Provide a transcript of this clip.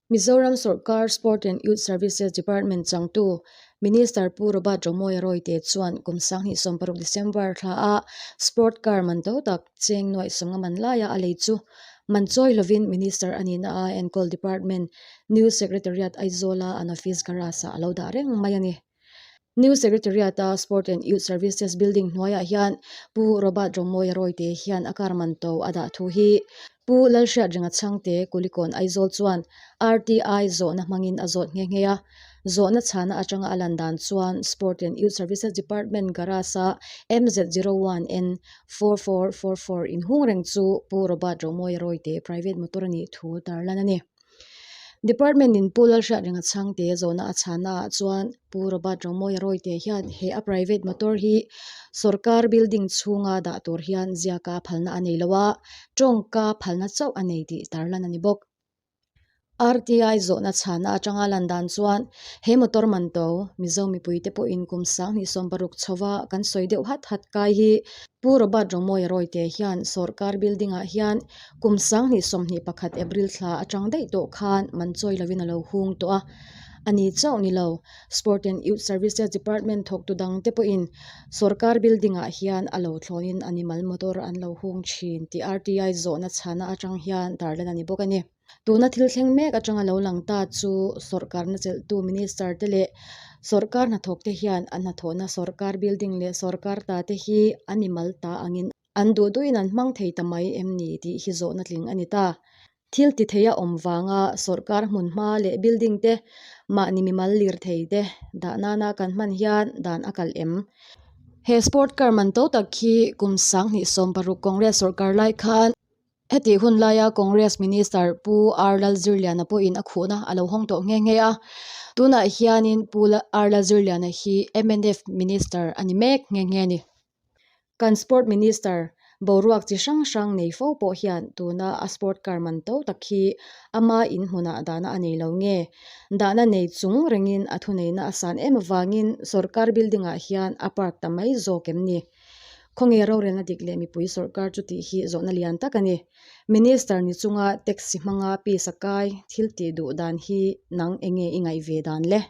Mizoram Sorkar Sport and Youth Services Department changtu Minister Pu Robert Romawia Rawite chuan kum 2016 December thla a sport car man to tak cheng nuaih sawmnga man laia a lei chu man chawi lovin Minister a nihna a enkawl Department New Secretariat Aizawl-a an office garage-ah a lo dah reng mai a ni. New Secretariat-a Sport and Youth Services Building hnuaiah hian Pu Robert Romawia Rawite hian a car man to a dah thu hi Pu Lalhriatrenga Chhangte Kulikawn Aizawl chuan RTI zawhna hmangin a zawt nghe nghe a. Zawhna chhana atanga a lan dan chuan Sport and Youth Services Department garage-a MZ01N 4444 inhung reng chu Pu Robert Romawia Rawite private motor a nih thu tarlan a ni. Department in Pu Lalhriatrenga Chhangte zawhna a chhana ah chuan Pu Robert Romawia Rawite hian he a private motor hi sorkar building chhunga dah tur hian ziaka phalna a nei lo a, tawngka phalna chauh a nei tih tarlan a ni bawk. RTI zawhna chhana atanga lan dan chuan he motor man to Mizo mipuite pawhin kum 2016 chhova kan sawi deuh hat hat kai hi Pu Robert Romawia Rawite hian sorkar building ah hian Kum 2021 April thla atang daih tawh khan man chawi lovin a lo hung tawh a, a ni chauh ni lo. Sport and Youth Services Department thawktu dangte pawhin sorkar building ah hian a lo thlawnin animal motor an lo hung thin tih RTI zawhna chhana atang hian tarlan a ni bawk a ni. Tuna thil thleng mek atanga lo lang ta chu sorkarna chelhtu minister te leh sorkar hnathawkte hian an hnathawhna sorkar building leh sorkar ta te hi animal ta angin An duh duhin an hmang thei ta mai em ni tih hi zawhna tling a ni ta. Thil ti thei a awm vanga sawrkar hmun hma leh building te, mahni mimal lir thei te dah nana kan hman hian dan a kalh em? He sport car man to tak khi kum 2016 Congress sawrkar lai khan Hetih hun laia Congress Minister Pu R Lalzirliana pawhin a khuhna a lo hawng tawh nghe nghe a. Tunah hianin Pu R Lalzirliana hi mnf Minister a ni mek nghe nghe a ni. Kan Sport Minister boruak chi hrang hrang nei fo pawh hian tuna a sport car man to tak hi ama in hmunah dahna a nei lo nge. Dahna nei chung rengin a thuneihna a san em avangin sorkar building ah hian a park ta mai zawk em ni? Khawnge rorelna dik leh mipui sorkar chu tih hi zawhna lian tak a ni. Minister ni chunga taxi hmanga piece a kai thil tih duh dan hi nang enge i ngaih ve dan le?